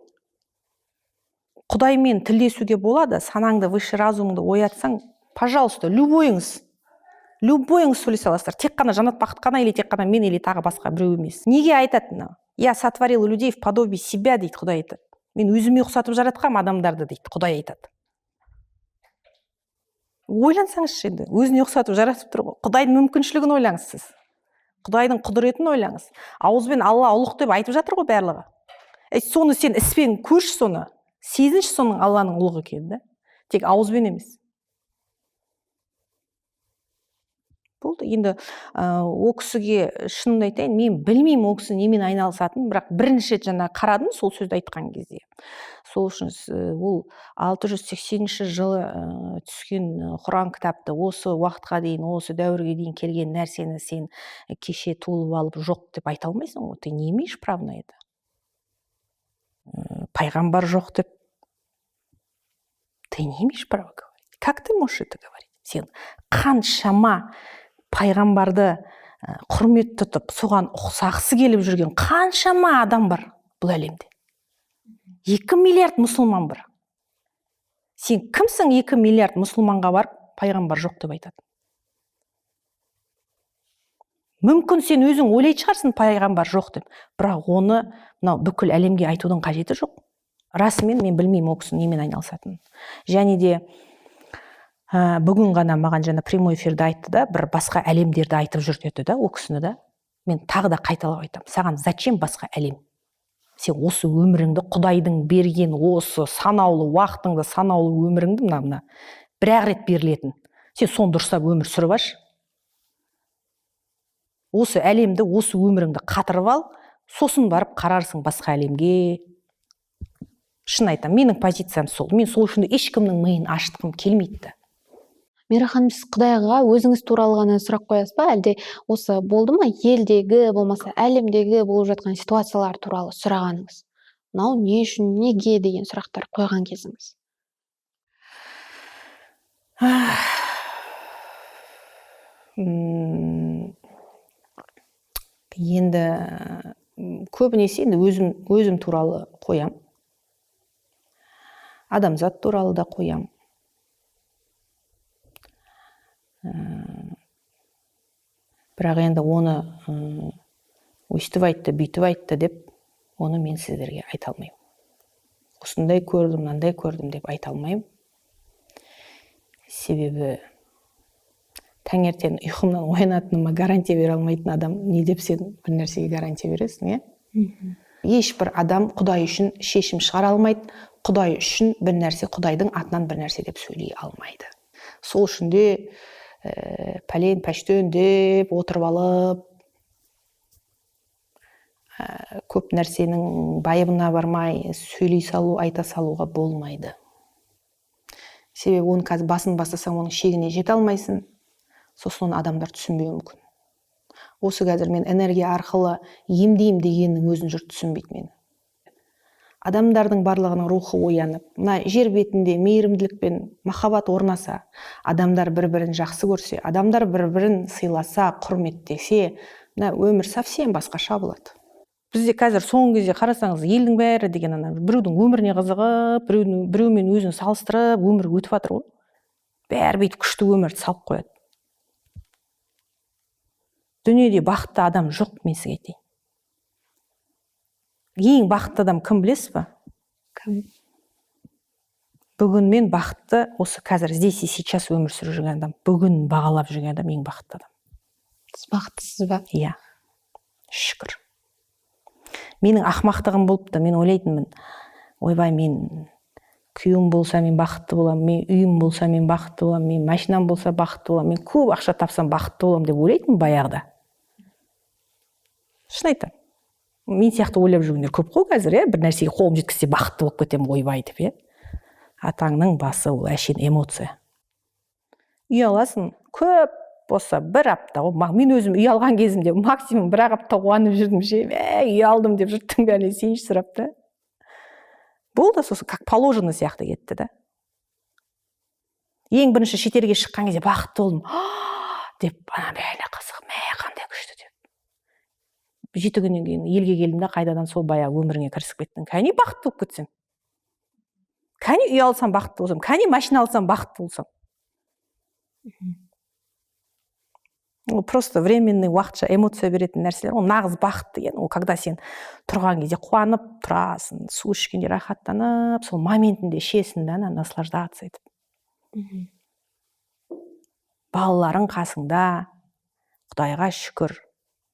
[SPEAKER 2] Құдаймен тілдесуге болады, санаңды, высший разум ыңды оятсаң, пожалуйста, любой ыңыз, любой ыңыз сөйлесе аласыздар. Тек қана Жанат Бақыт қана или тек қана мен или тағы басқа біреу емес. Неге айтады мынау? Я сотворил людей в подобие себя, дейді Құдай айтады. Мен өзіме ұқсатып жаратқанмын адамдарды, дейді Құдай айтады. Ойлансаңызшы енді, өзіне ұқсатып жаратып тұр ғой. Құдайдың мүмкіншілігін ойлаңыз сіз. Құдайдың құдіретін ойлаңыз. Ауызбен Алла ұлық деп айтып жатыр ғой барлығы. Соны сен іспен көрші соны. Сезінші соның Алланың ұлық екенін, да? Тек ауызбен емес. Болды. Енді, ол кісіге шынымды айтайын, мен білмеймін ол кісі немен айналысатынын, бірақ бірінші рет жаңа қарадым сол сөзді айтқан кезде. Сол үшін ол алты жүз сексенінші жылы, түскен Құран кітапты осы уақытқа дейін, осы дәуірге дейін келген нәрсені сен кеше туылып алып жоқ деп айта алмайсың ғой. Ты не имеешь права на это. Пайғамбар жоқ деп ты не имеешь права говорить. Как ты можешь это говорить? Сен қаншама пайғамбарды, құрмет тұтып, соған ұқсағысы келіп жүрген қаншама адам бар бұл әлемде. 2 миллиард мұсылман бар. Сен кімсің 2 миллиард мұсылманға барып пайғамбар жоқ деп айтады? Мүмкін сен өзің ойлайтын шығарсың пайғамбар жоқ деп, бірақ оны мынау бүкіл әлемге айтудың қажеті жоқ. Расымен мен білмеймін ол кісінің немен айналысатынын. Және де, бүгін ғана маған жаңа прямой эфирде айтты да, бір басқа әлемдерді айтып жүр деді да ол кісіні да. Мен тағы да қайталап айтамын, саған зачем басқа әлем? Сен осы өміріңді, Құдайдың берген осы санаулы уақытыңды, санаулы өміріңді мына бір-ақ рет берілетін. Сен соны дұрыстап өмір сүріп аш. Осы әлемді, осы өміріңді қатырып ал, сосын барып қарарсың басқа әлемге. Шын айтамын, менің позициям сол. Мен сол үшін ешкімнің миын ашытқым келмейді да.
[SPEAKER 1] Мира ханым, сіз Құдайға өзіңіз туралы ғана сұрақ қоясыз ба, әлде осы болды ма елдегі, болмаса әлемдегі болып жатқан ситуациялар туралы сұрағаныңыз? Мынау не үшін, неге деген сұрақтар қойған кезіңіз?
[SPEAKER 2] Енді, көбінесе енді өзім туралы қоям. Адамзат туралы да қоям. Бірақ енді оны өйстіп айтты, бүйтіп айтты деп оны мен сіздерге айта алмаймын. Осындай көрдім, мынандай көрдім деп айта алмаймын. Себебі таңертең ұйқымнан оянатыныма гарантия бере алмайтын адам не деп сен бір нәрсеге гарантия бересің, иә? Ешбір адам Құдай үшін шешім шығара алмайды, Құдай үшін бір нәрсе, Құдайдың атынан бір нәрсе деп сөйлей алмайды. Сол үшін де пәлен пәштен деп отырып алып, көп нәрсенің байыбына бармай сөйлей салу, айта салуға болмайды. Себебі оны қазір басын бастасаң, оның шегіне жете алмайсың. Сосын оны адамдар түсінбеуі мүмкін. Осы қазір мен энергия арқылы емдеймін дегеннің өзін жұрт түсінбейді мені. Адамдардың барлығының рухы оянып, мына жер бетінде мейірімділік пен махаббат орнаса, адамдар бір-бірін жақсы көрсе, адамдар бір-бірін сыйласа, құрметтесе, мына өмір совсем басқаша болады. Бізде қазір соңғы кезде қарасаңыз, елдің бәрі деген ана біреудің өміріне қызығып, біреумен өзін салыстырып өмір өтіп жатыр ғой. Бәрі бүйтіп күшті өмірді салып қояды. Дүниеде бақытты адам жоқ, мен сізге айтайын. Ең бақытты адам кім, білесіз ба?
[SPEAKER 1] Кім?
[SPEAKER 2] Бүгін мен бақытты, осы қазір, здесь и сейчас өмір сүріп жүрген адам, бүгін бағалап жүрген адам ең бақытты адам.
[SPEAKER 1] Сіз бақыттысыз ба?
[SPEAKER 2] Иә, шүкір. Менің ақымақтығым болыпты. Мен ойлайтынмын: ойбай, мен күйеуім болса, мен бақытты боламын, мен үйім болса, мен бақытты боламын, мен машинам болса, бақытты боламын, мен көп ақша тапсам, бақытты боламын деп ойлайтынмын баяғыда. Шын айтамын, мен сияқты ойлап жүргендер көп қой қазір, иә. Бір нәрсеге қолым жеткізсе, бақытты болып кетемін, ойбай деп, иә. Атаңның басы, ол әшейін эмоция. Үй аласың, көп болса бір апта ғой. Мен өзім үй алған кезімде максимум бір ақ апта қуанып жүрдім ше. Мә, үй алдым деп жұрттың бәрінен сүйінші сұрап та болды. Сосын как положено сияқты кетті да. Ең бірінші шетелге шыққан кезде бақытты болдым деп, ана бәріне қызық, мә, қандай күшті деп. 7 күннен кейін елге келдім да, қайтадан сол баяғы өміріңе кірісіп кеттің. Кәне, бақытты болып кетсем, кәне, үй алсам, бақытты болсам, кәне, машина алсам, бақытты болсам. Ол просто временный, уақытша эмоция беретін нәрселер. Ол нағыз бақыт деген ол когда сен тұрған кезде қуанып тұрасың, су ішкенде рахаттанып, сол моментінде ішесің да, ана наслаждаться етіп. Балаларың қасыңда, құдайға шүкір,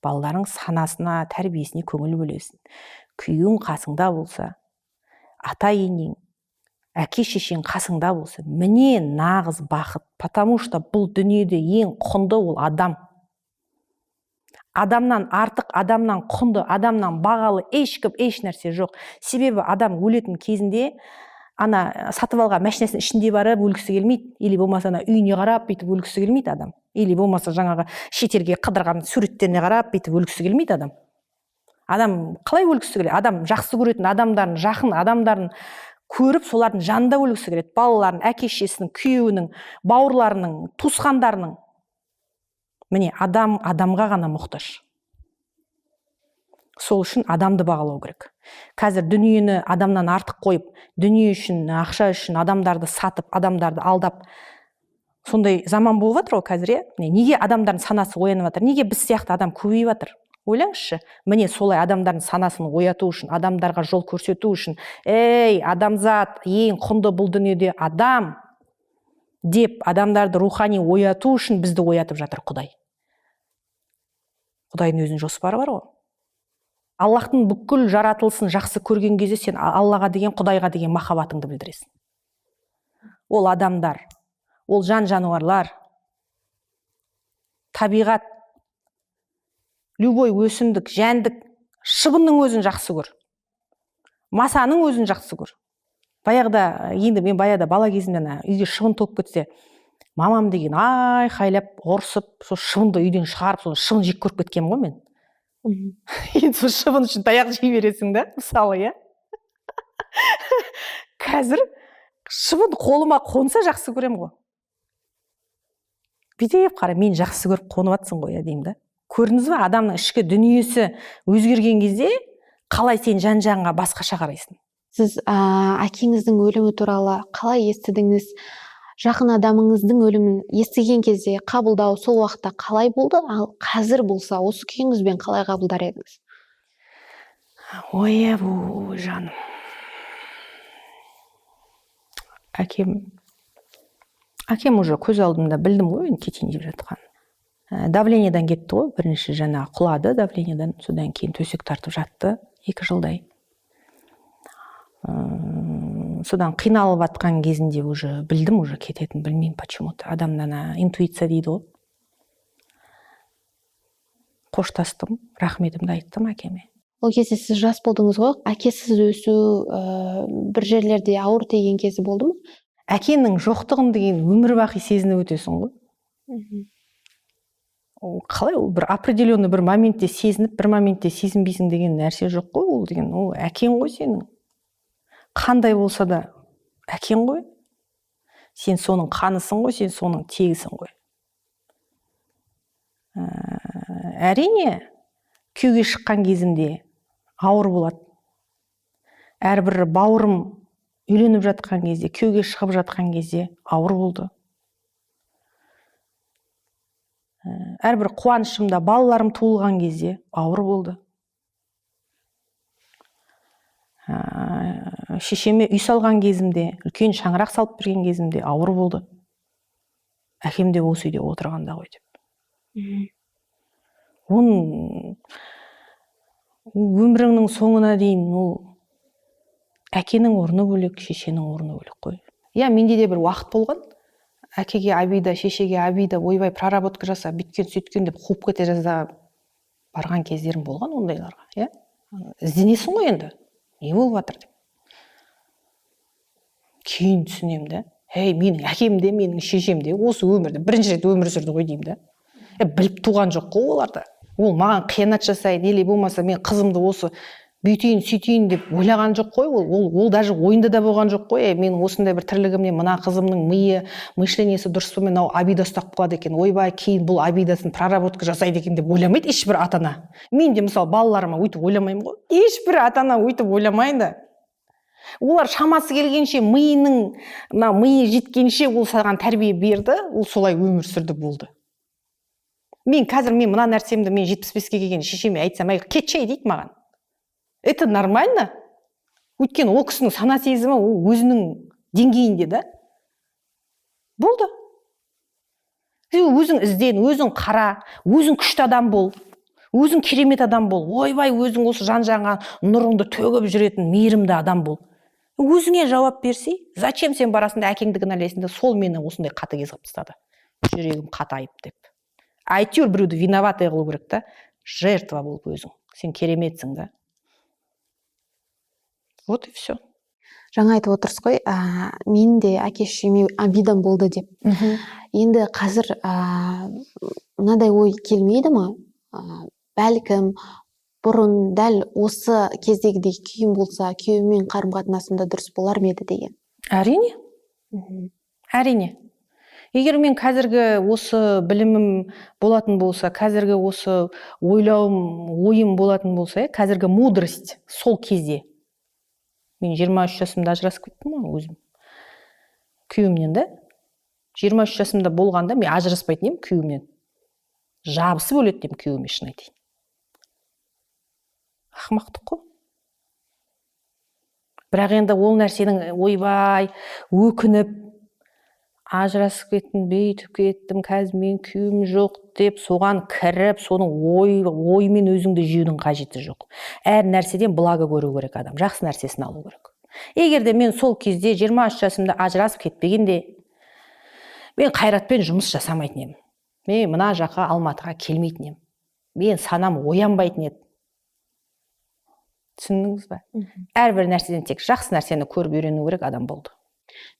[SPEAKER 2] балаларың санасына, тәрбиесіне көңіл бөлесің. Күйеуің қасыңда болса, ата енең, әке шешең қасыңда болса, міне, нағыз бақыт. Потому что бұл дүниеде ең құнды ол адам. Адамнан артық, адамнан құнды, адамнан бағалы ешкім, еш нәрсе жоқ. Себебі адам өлетін кезінде ана сатып алған машинасының ішінде барып өлгісі келмейді, или болмаса ана үйіне қарап бүйтіп өлгісі келмейді адам, или болмаса жаңағы шетелге қыдырған суреттеріне қарап бүйтіп өлгісі келмейді адам. Адам қалай өлгісі келеді? Адам жақсы көретін адамдарын, жақын адамдарын көріп, солардың жанында өлгісі келеді: балаларын, әке шешесінің, күйеуінің, бауырларының, туысқандарының. Міне, адам адамға ғана мұқтаж. Сол үшін адамды бағалау керек. Қазір дүниені адамнан артық қойып, дүние үшін, ақша үшін адамдарды сатып, адамдарды алдап, сондай заман болып жатыр ғой қазір, иә. Міне, неге адамдардың санасы оянып жатыр, неге біз сияқты адам көбейіп жатыр, ойлаңызшы. Міне, солай адамдардың санасын ояту үшін, адамдарға жол көрсету үшін, ей, адамзат, ең құнды бұл дүниеде адам деп, адамдарды рухани ояту үшін бізді оятып жатыр Құдай. Құдайдың өзінің жоспары бар ғой. Аллахтың бүкіл жаратылысын жақсы көрген кезде сен Аллаға деген, Құдайға деген махаббатыңды білдіресің. Ол адамдар, ол жан жануарлар, табиғат, любой өсімдік, жәндік, шыбынның өзін жақсы көр, масаның өзін жақсы көр. Баяғыда енді, мен баяғыда бала кезімде ана үйге шыбын толып кетсе, мамам деген айқайлап, ұрсып, сол шыбынды үйден шығарып, сол шыбын жек көріп кеткенмін ғой мен. Енді сол шыбын үшін таяқ жей бересің да, мысалы, иә. Қазір шыбын қолыма қонса, жақсы көремін ғой. Бүйтіп қара, мен жақсы көріп қонып жатсың ғой, иә, деймін да. Көрдіңіз ба, адамның ішкі дүниесі өзгерген кезде қалай сен жан жағыңа басқаша қарайсың.
[SPEAKER 1] Сіз әкеңіздің өлімі туралы қалай естідіңіз? Жақын адамыңыздың өлімін естіген кезде қабылдау сол уақытта қалай болды? Ал қазір болса, осы күйіңізбен қалай қабылдар едіңіз?
[SPEAKER 2] Ой, әбу, жаным, әкем уже көз алдымда білдім ғой енді кетейін деп жатқанын. Давлениедан кетті ғой бірінші, жаңағы құлады давлениедан, содан кейін төсек тартып жатты 2 жылдай. Содан қиналып жатқан кезінде уже білдім, уже кететінін. Білмеймін, почему то адамда ана интуиция дейді ғой. Қоштастым, рахметімді айттым әкеме.
[SPEAKER 1] Ол кезде сіз жас болдыңыз ғой. Әкесіз өсу бір жерлерде ауыр тиген кезі болды ма?
[SPEAKER 2] Әкенің жоқтығын деген өмір бақи сезініп өтесің ғой. Ол қалай, ол бір определенный бір моментте сезініп, бір моментте сезінбейсің деген нәрсе жоқ қой. Ол деген ол әкең ғой сенің, қандай болса да әкең ғой, сен соның қанысың ғой, сен соның тегісің ғой. Әрине, күйеуге шыққан кезімде Ауыр болады. Әрбір бауырым үйленіп жатқан кезде, күйеуге шығып жатқан кезде ауыр болды. Әрбір қуанышымда балаларым туылған кезде ауыр болды. Шешеме үй салған кезімде, үлкен шаңырақ салып берген кезімде ауыр болды. Әкем де осы үйде отырғанда ғой деп. Оның өміріңнің соңына дейін ол әкенің орны бөлек, шешенің орны бөлек қой. Иә, менде де бір уақыт болған. Әкеге обида, шешеге обида, ойбай, проработка жаса, бүйткен, сөйткен деп қуып кете жаздап барған кездерім болған ондайларға, иә. Ізденесің ғой енді, не болып жатыр деп. Кейін түсінемін да, ей, менің әкем де, менің шешем де осы өмірде бірінші рет өмір сүрді ғой деймін да. Біліп туған жоқ қой оларды. Ол маған қиянат жасайын, или болмаса мен қызымды осы бүйтейін, сөйтейін деп ойлаған жоқ қой. Ол даже ойында да болған жоқ қой. Мен осындай бір тірлігімнен мына қызымның миы, мышлениесі дұрыс болмай, мынау обида ұстап қалады екен, ойбай, кейін бұл обидасын проработка жасайды екен деп ойламайды ешбір ата ана. Мен де мысалы балаларыма өйтіп ойламаймын ғой. Ешбір ата ана өйтіп ойламайды. Олар шамасы келгенше, миының мына миы жеткенше ол саған тәрбие берді, ол солай өмір сүрді, болды. Мен қазір мен мына нәрсемді мен 75-ке келген шешеме айтсам, әй, кетші дейді маған. Это нормально. Өйткені ол кісінің сана сезімі ол өзінің деңгейінде да. Болды. Сен өзің ізден, өзің қара, өзің күшті адам бол, өзің керемет адам бол. Ойбай, өзің осы жан-жағыңа нұрыңды төгіп жүретін мейірімді адам бол. Өзіңе жауап берсей, зачем сен барасың да әкеңді кінәлайсың да, сол мені осындай қатыгез қылып тастады. Жүрегім қатайып деп. Әйтеуір біреуді виноватый қылу керек та, жертва болып өзің. Сен кереметсің да. Вот и все.
[SPEAKER 1] Жаңа айтып отырсыз ғой, мен де әке шешеме обидам болды деп. Енді қазір мынадай ой келмейді ма? Бәлкім бұрын дәл осы кездегідей күйім болса, күйеуіммен қарым қатынасым да дұрыс болар ма еді деген.
[SPEAKER 2] Әрине. Әрине. Егер мен қазіргі осы білімім болатын болса, қазіргі осы ойлауым, ойым болатын болса, қазіргі мудрость сол кезде. Мен 23 жасымда ажырасып кеттім ғой өзім. Күйеуімнен да. 23 жасымда болғанда мен ажыраспайтын едім күйеуімнен. Жабысып өлетін едім күйеуіме, шын айтайын. Ақымақтық қой. Бірақ енді ол нәрсенің ойбай, өкініп, ажырасып кеттім, бүйтіп кеттім, қазір мен күйеуім жоқ деп соған кіріп, соның оймен өзіңді жеудің қажеті жоқ. Әр нәрседен благо көру керек адам, жақсы нәрсесін алу керек. Егер де мен сол кезде 23 жасымда ажырасып кетпегенде, мен Қайратпен жұмыс жасамайтын едім. Мен мына жаққа Алматыға келмейтін едім. Мен санам оянбайтын еді. Түсіндіңіз ба? Әрбір нәрседен тек жақсы нәрсені көріп үйрену керек адам болды.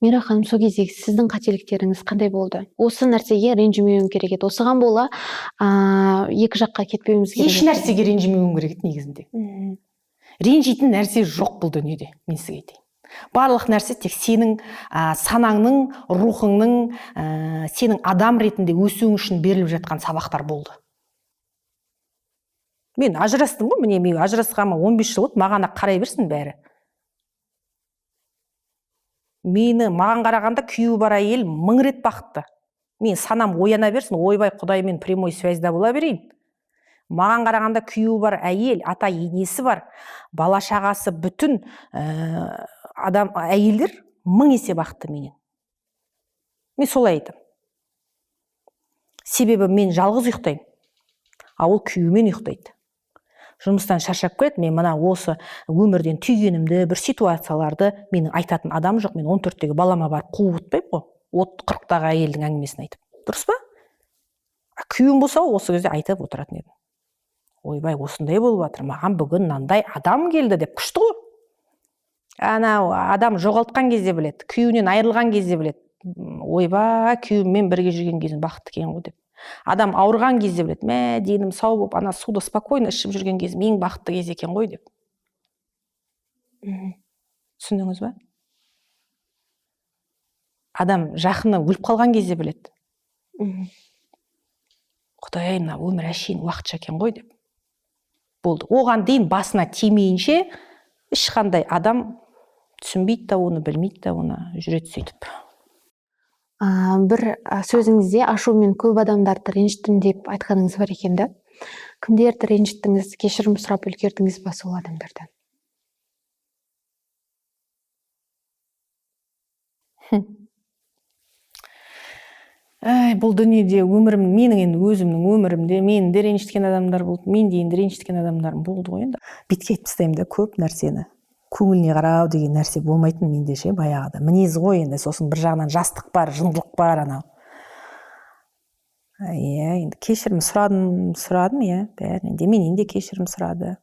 [SPEAKER 1] Мира ханым, сол кездегі сіздің қателіктеріңіз қандай болды? Осы нәрсеге ренжімеуім керек еді. Осыған бола, екі жаққа кетпеуіміз керек
[SPEAKER 2] Еш
[SPEAKER 1] еді.
[SPEAKER 2] нәрсеге ренжімеуім керек еді негізінде. Ренжитін нәрсе жоқ бұл дүниеде, мен сізге айтайын. Барлық нәрсе тек сенің санаңның, рухыңның, сенің адам ретінде өсуің үшін беріліп жатқан сабақтар болды. Мен ажырастым ғой, міне мен ажырасқаныма 15 жыл болды, маған ақ қарай берсін бәрі. Мені, маған қарағанда күйеуі бар әйел мың рет бақытты. Мен санам ояна берсін, ойбай, Құдаймен прямой связьда бола берейін. Маған қарағанда күйеуі бар әйел, ата енесі бар, бала шағасы бүтін адам әйелдер мың есе бақытты менен. Мен солай айтамын. Себебі мен жалғыз ұйықтаймын, а ол күйеуімен ұйықтайды. Жұмыстан шаршап келеді, мен мына осы өмірден түйгенімді, бір ситуацияларды менің айтатын адам жоқ. Мен 14-тегі балама барып қуып отпаймын ғой, от 40-тағы әйелдің әңгімесін айтып. Дұрыс па? А күйеуім болса, осы кезде айтып отыратын едім. Ойбай, осындай болып жатыр, маған бүгін мынандай адам келді деп. Күшті ғой. Анау адам жоғалтқан кезде біледі, күйеуінен айырылған кезде біледі. Ойбай, күйеуіммен бірге жүрген кезім бақытты екен ғой деп. Адам ауырған кезде біледі, мә, денім сау болып, ана суды спокойно ішіп жүрген кезім ең бақытты кез екен ғой деп. Түсіндіңіз ба? Адам жақыны өліп қалған кезде біледі. Құдай ай, мына өмір әшейін уақытша екен ғой деп. Болды. Оған дейін басына тимейінше ешқандай адам түсінбейді да оны, білмейді да оны, жүреді сөйтіп.
[SPEAKER 1] Бір сөзіңізде ашумен көп адамдарды ренжіттім деп айтқаныңыз бар екен да. Кімдерді ренжіттіңіз, кешірім сұрап үлгердіңіз ба сол адамдардан?
[SPEAKER 2] Әй, бұл дүниеде өмірім, менің енді өзімнің өмірімде мені де ренжіткен адамдар болды, мен де енді ренжіткен адамдарым болды ғой енді.
[SPEAKER 3] Бетке айтып тастаймын да көп нәрсені. Көңіліне қарау деген нәрсе болмайтын менде ше баяғыда. Мінез ғой енді, сосын бір жағынан жастық бар, жындылық бар анау. Иә, енді кешірім сұрадым, иә, бәрінен де. Менен де кешірім сұрады.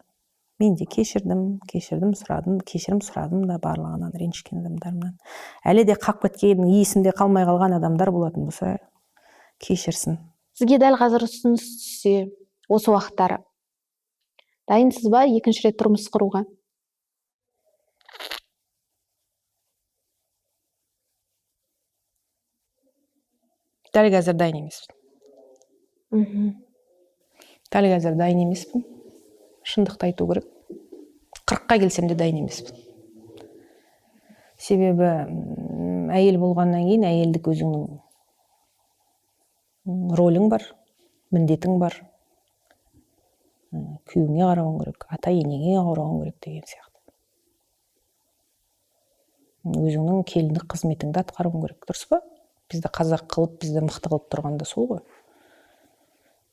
[SPEAKER 3] Мен де кешірдім, кешірдім, сұрадым, кешірім сұрадым да барлығынан, ренжіген адамдарымнан. Әлі де қап кеткен, есімде қалмай қалған адамдар болатын болса, кешірсін.
[SPEAKER 1] Сізге дәл қазір ұсыныс түссе, осы уақыттары дайынсыз ба екінші рет тұрмыс құруға?
[SPEAKER 2] Дәл қазір дайын емеспін. Дәл қазір дайын емеспін. Шындықты айту керек. 40-қа келсем де дайын емеспін. Себебі әйел болғаннан кейін әйелдік өзіңнің ролің бар, міндетің бар. Күйеуіңе қарауың керек, ата-енеңе қарауың керек деген сияқты. Өзіңнің келіндік қызметіңді атқаруың керек, дұрыс па? Бізді қазақ қылып, бізді мықты қылып тұрған да сол ғой.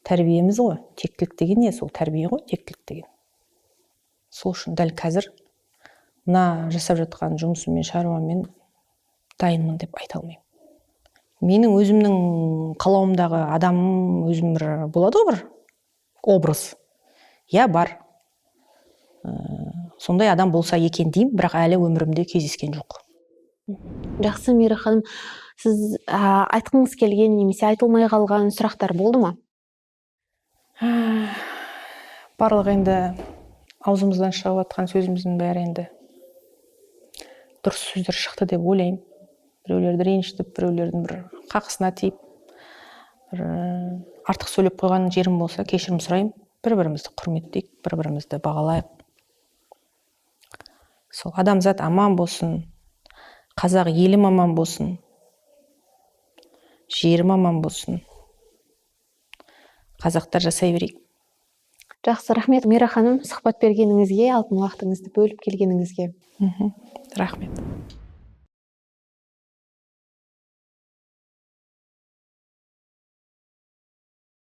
[SPEAKER 2] Тәрбиеміз ғой. Тектілік деген не? Сол тәрбие ғой, тектілік деген. Сол үшін дәл қазір мына жасап жатқан жұмысыммен, шаруаммен дайынмын деп айта алмаймын. Менің өзімнің қалауымдағы адамым өзім бір болады ғой, бір образ. Иә, бар. Сондай адам болса екен деймін, бірақ әлі өмірімде кездескен жоқ.
[SPEAKER 1] Жақсы, Мира ханым, сіз айтқыңыз келген немесе айтылмай қалған сұрақтар болды ма?
[SPEAKER 2] Барлық енді аузымыздан шығып жатқан сөзіміздің бәрі енді дұрыс сөздер шықты деп ойлаймын. Біреулерді ренжітіп, біреулердің бір қақысына тиіп, бір артық сөйлеп қойған жерім болса кешірім сұраймын. Бір-бірімізді құрметтейік, бір-бірімізді бағалайық. Сол адамзат аман болсын, қазақ елім аман болсын, жерім аман болсын. Қазақтар жасай берейік.
[SPEAKER 1] Жақсы, рахмет Мира ханым, сұхбат бергеніңізге, алтын уақытыңызды бөліп келгеніңізге.
[SPEAKER 2] Рахмет.